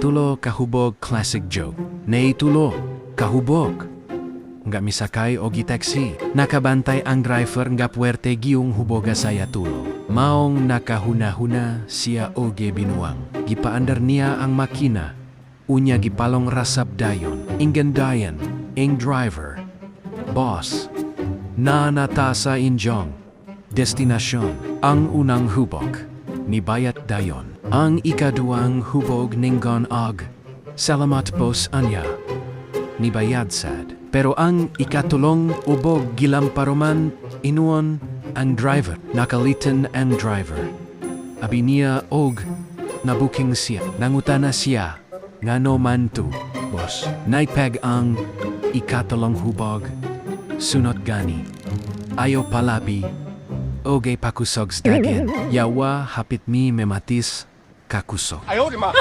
tulo ka hubog. Classic joke. Naay tulo ka hubog nga misakay og taxi. Nakabantay ang driver nga puwerte gyung huboga sa tulo. Maong nakahuna-huna siya og binuang. Gipaandar niya ang makina. Unya gipalong ra sab dayon. Ingon dayon ang driver, "Boss, naa na ta sa inyong destinasyon." Ang unang hubog nibayad dayon. Ang ikaduang hubog ningon og, "Salamat, boss," unya nibayad sad. Pero ang ikatulong hubog, gilamparoman hinuon ang driver. Nakalitan ang driver. Abi niya og nabuking siya. Nangutana siya, "Ngano man to, boss?" Naipag ang ikatulong hubog, "Sunot gani. Ayo palabi. Oge pakusog stagen." Yawa hapit mi mematis kakusog. 哎呦我的妈！